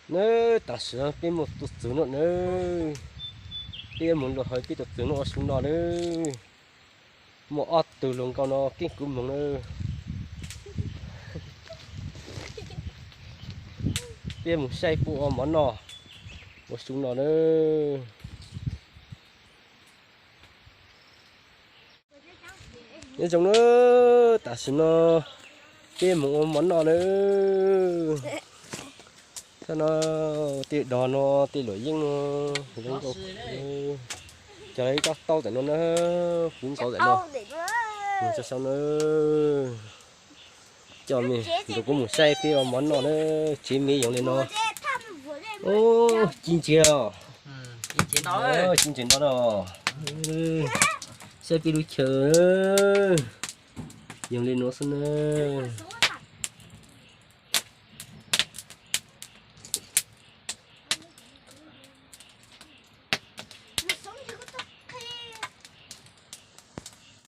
Nawb, tam sim no peb mus tua txwv no nawb. Peb yuav mus luag hawv peb tus txwv no ua su no nawb. Muaj ob tug hluas nkauj no keeb kuv moog nawb. Peb mus saib puab ua mov noj ua su no nawb. Nyob zoo nawb, tam sim no peb mus ua mov noj nawb. Thaum no tej dog no, tej luam yeeb no, zoo nkauj. Cog ib tsob taub ntawm no na, puv nkaus ntawm no. Mus tso sau nawb. Coj me ntxuav kuv mus saib peb ua mov noj na, tsev me yoog li no. Ub, ci ntses os. Ci ntses no na. Saib peb lub chaw yoog li no xwb na.